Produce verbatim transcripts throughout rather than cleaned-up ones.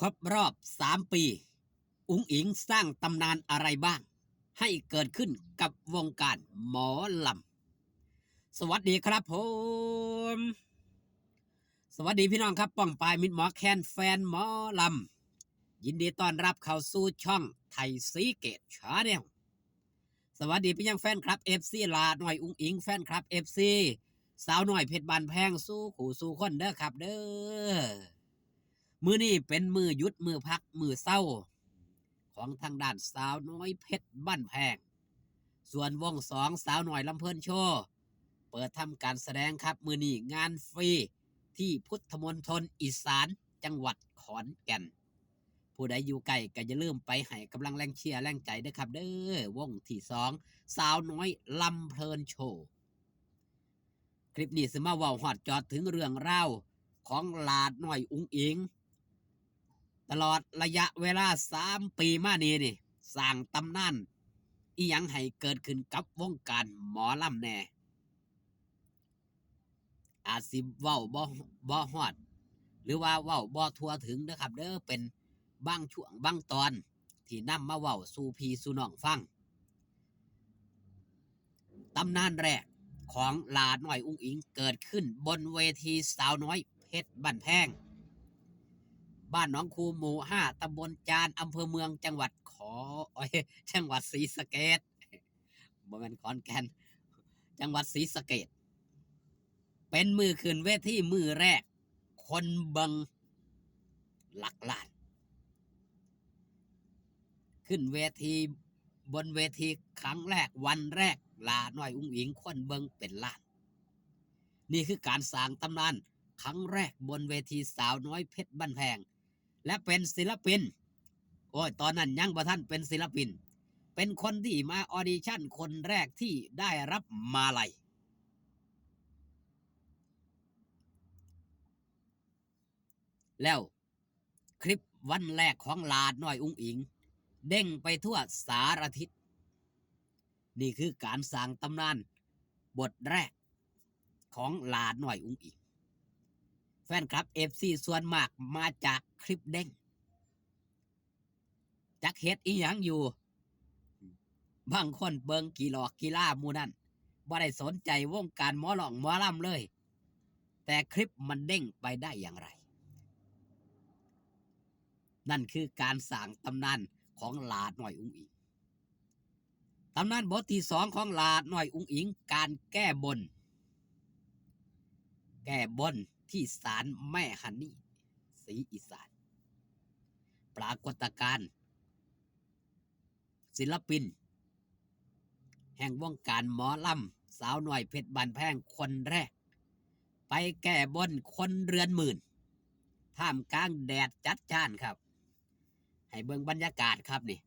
ครบรอบสามปี อุ๋งอิ๋งสร้างตำนานอะไรบ้าง ให้เกิดขึ้นกับวงการหมอลำ สวัสดีครับผม สวัสดีพี่น้องครับ ป้องปายมิตรหมอแคน แฟนหมอลำ ยินดีต้อนรับเข้าสู่ช่องไทยศรีเกตชาแนล สวัสดีไปยังแฟนคลับ เอฟซี หลาน้อยอุ๋งอิ๋ง แฟนคลับ เอฟซี สาวน้อยเพชรบ้านแพง สู่คู่สู่คนเด้อครับเด้อ มื้อนี้เป็นมื้อหยุด มื้อพัก มื้อเซา ของทางด้านสาวน้อยเพชรบ้านแพง ส่วนวงสอง สาวน้อยลำเพลินโชว์ เปิดทำการแสดงครับ มื้อนี้งานฟรีที่พุทธมณฑลอีสาน จังหวัดขอนแก่น ผู้ใดอยู่ใกล้ก็อย่าลืมไปให้กำลังแรงเชียร์แรงใจเด้อครับเด้อ วงที่สอง สาวน้อยลำเพลินโชว์ คลิปนี้สิมาเว้าฮอดจอดถึงเรื่องราวของหลาน้อยอุ๋งอิ๋ง ตลอดระยะเวลาสามปีมานี้นี่ สร้างตำนานอิหยังให้เกิดขึ้นกับวงการหมอลำแน่ อาจสิเว้าบ่ บ่ฮอด หรือว่าเว้าบ่ทั่วถึงเด้อครับเด้อ เป็นบางช่วงบางตอนที่นำมาเว้าสู่พี่สู่น้องฟัง ตำนานแรกของหลาน้อยอุ๋งอิ๋งเกิดขึ้นบนเวทีสาวน้อยเพชรบ้านแพง บ้านหนองคูหมู่ห้า ตำบลจาน อำเภอเมือง จังหวัดขอ โอ้ย จังหวัดศรีสะเกษ บ่แม่นขอนแก่น จังหวัดศรีสะเกษ เป็นมื้อขึ้นเวทีมื้อแรก คนเบิ่งหลักล้าน ขึ้นเวที บนเวทีครั้งแรกวันแรก หลาน้อยอุ๋งอิ๋งคนเบิ่งเป็นล้าน นี่คือการสร้างตำนานครั้งแรกบนเวทีสาวน้อยเพชรบ้านแพง และเป็นศิลปิน โอ้ย ตอนนั้นยังบ่ทันเป็นศิลปิน เป็นคนที่มาออดิชั่นคนแรกที่ได้รับมาลัย แล้วคลิปวันแรกของหลาน้อยอุ๋งอิ๋ง เด้งไปทั่วสารทิศ นี่คือการสร้างตำนานบทแรกของหลาน้อยอุ๋งอิ๋ง แฟนคลับ เอฟซี ส่วนมากมาจากคลิปเด้ง จักเฮ็ดอีหยังอยู่ บางคนเบิ่งกี่หลอกกีฬาหมู่นั่น บ่ได้สนใจวงการหมอร้องหมอลำเลย แต่คลิปมันเด้งไปได้อย่างไร นั่นคือการสร้างตำนานของหลาน้อยอุ๋งอิ๋ง ตำนานบทที่สองของหลาน้อยอุ๋งอิ๋ง การแก้บน แก้บนที่ศาลแม่ฮันนี่ ศรีอีสาน ปรากฏการณ์ ศิลปิน แห่งวงการหมอลำ สาวน้อยเพชรบ้านแพงคนแรก ไปแก้บนคนเรือนหมื่น ท่ามกลางแดดจัดจ้านครับ ให้เบิ่งบรรยากาศครับนี่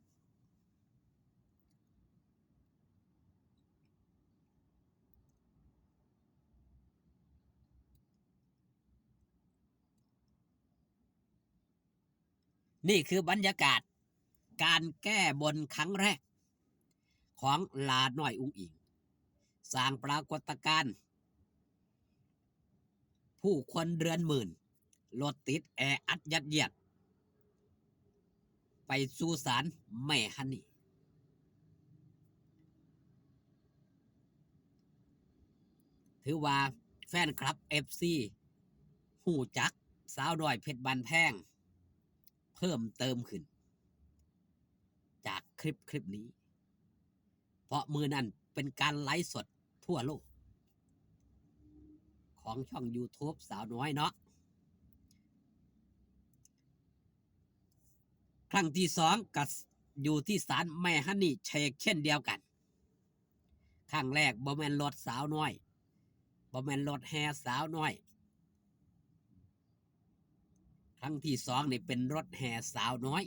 นี่คือบรรยากาศการแก้บนครั้งแรกของหลาน้อยอุ๋งอิ๋ง สร้างปรากฏการณ์ ผู้คนเรือนหมื่น รถติดแออัดยัดเยียด ไปสู่ศาลแม่ฮันนี่ ถือว่าแฟนคลับ เอฟซี ฮู้จักสาวน้อยเพชรบ้านแพง เพิ่มเติมขึ้น จากคลิปคลิปนี้ เพราะมื้อนั้นเป็นการไลฟ์สดทั่วโลก ของช่องยูทูบสาวน้อยเนาะ ครั้งที่สองก็อยู่ที่ศาลแม่ฮันนี่เชกเช่นเดียวกัน ครั้งแรกบ่แม่นรถสาวน้อย บ่แม่นรถแห่สาวน้อย ครั้งที่สองนี่เป็นรถแห่สาวน้อย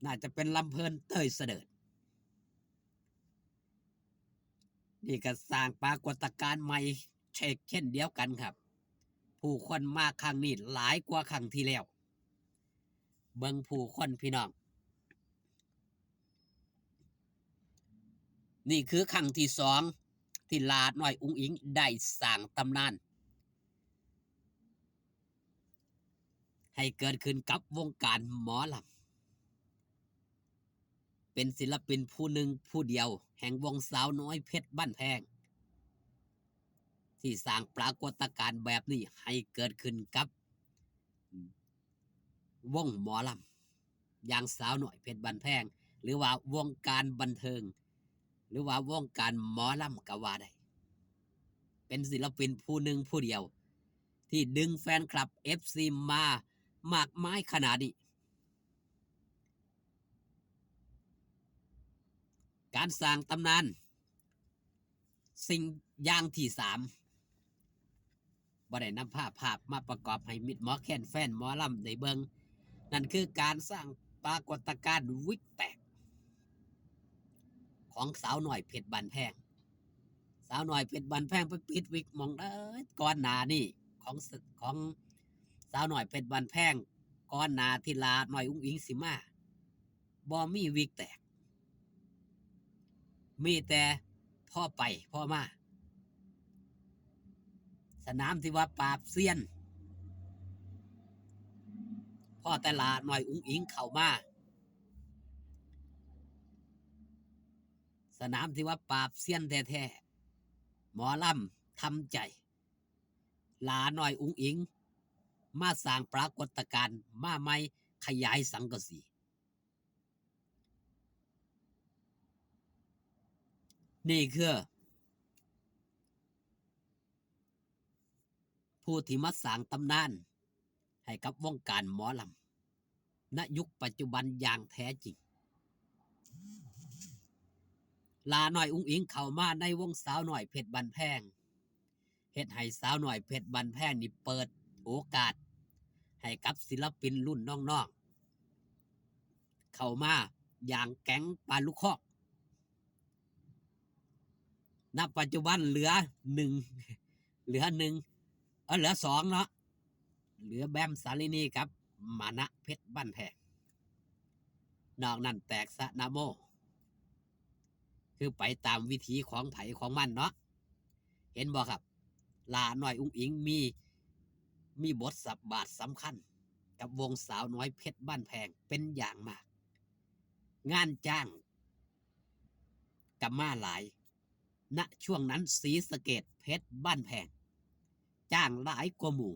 น่าจะเป็นลำเพลินเต้ยเสดิร์ด นี่ก็สร้างปรากฏการณ์ใหม่เชกเช่นเดียวกันครับ ผู้คนมาครั้งนี้หลายกว่าครั้งที่แล้ว เบิ่งผู้คนพี่น้อง นี่คือครั้งที่สองที่หลาน้อยอุ๋งอิ๋งได้สร้างตำนาน ให้เกิดขึ้นกับวงการหมอลำ เป็นศิลปินผู้หนึ่งผู้เดียวแห่งวงสาวน้อยเพชรบ้านแพง ที่สร้างปรากฏการณ์แบบนี้ให้เกิดขึ้นกับวงหมอลำ อย่างสาวน้อยเพชรบ้านแพง หรือว่าวงการบันเทิง หรือว่าวงการหมอลำก็ว่าได้ เป็นศิลปินผู้หนึ่งผู้เดียว ที่ดึงแฟนคลับ เอฟซี มามากมายขนาดนี้ การสร้างตำนาน สิ่งอย่างที่สาม บ่ได้นำภาพภาพมาประกอบให้มิตรหมอแคนแฟนหมอลำได้เบิ่ง นั่นคือการสร้างปรากฏการณ์วิกแตก ของสาวน้อยเพชรบ้านแพง สาวน้อยเพชรบ้านแพงไปปิดวิกหม่องใดก่อนหน้านี้ ของส- ของสาวน้อยเพชรบ้านแพง ก่อนหน้าที่หล้าน้อยอุ๋งอิ๋งสิมา บ่มีวิกแตก มีแต่พอไปพอมา สนามที่ว่าปราบเซียน พอแต่หล้าน้อยอุ๋งอิ๋งเข้ามา สนามที่ว่าปราบเซียนแท้ๆ หมอลำทำใจ หล้าน้อยอุ๋งอิ๋ง มาสร้างปรากฏการณ์มาใหม่ ขยายสังกะสี นี่คือ ผู้ที่มาสร้างตำนานให้กับวงการหมอลำ ณ ยุคปัจจุบันอย่างแท้จริง หล้าน้อยอุ๋งอิ๋งเข้ามาในวงสาวน้อยเพชรบ้านแพง เฮ็ดให้สาวน้อยเพชรบ้านแพงนี่เปิดโอกาส ให้กับศิลปินรุ่นน้องๆ เข้ามาอย่างแก๊งปลาลูกคอก ณ ปัจจุบันเหลือหนึ่ง เหลือหนึ่ง เออ เหลือสองเนาะ เหลือแบมสาลินีกับมานะเพชรบ้านแพง นอกนั้นแตกสะนะโม คือไปตามวิถีของไผของมันเนาะ เห็นบ่ครับ หล้าน้อยอุ๋งอิ๋งมี มีบทบาทสำคัญ กับวงสาวน้อยเพชรบ้านแพงเป็นอย่างมาก งานจ้างก็มาหลาย ณ ช่วงนั้นศรีสะเกษเพชรบ้านแพง จ้างหลายกว่าหมู่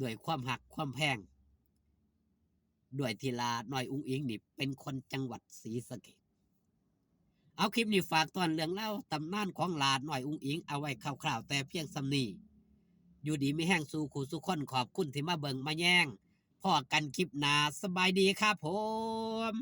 ด้วยความฮักความแพง ด้วยที่หล้าน้อยอุ๋งอิ๋งนี่เป็นคนจังหวัดศรีสะเกษ เอาคลิปนี้ฝากต้อนเรื่องเล่าตำนานของหล้าน้อยอุ๋งอิ๋งเอาไว้คร่าวๆ แต่เพียงส่ำนี้ อยู่ดีมีแฮงสู่คู่สู่คน ขอบคุณที่มาเบิ่งมาแยง พ้อกันคลิปหน้า สบายดีครับผม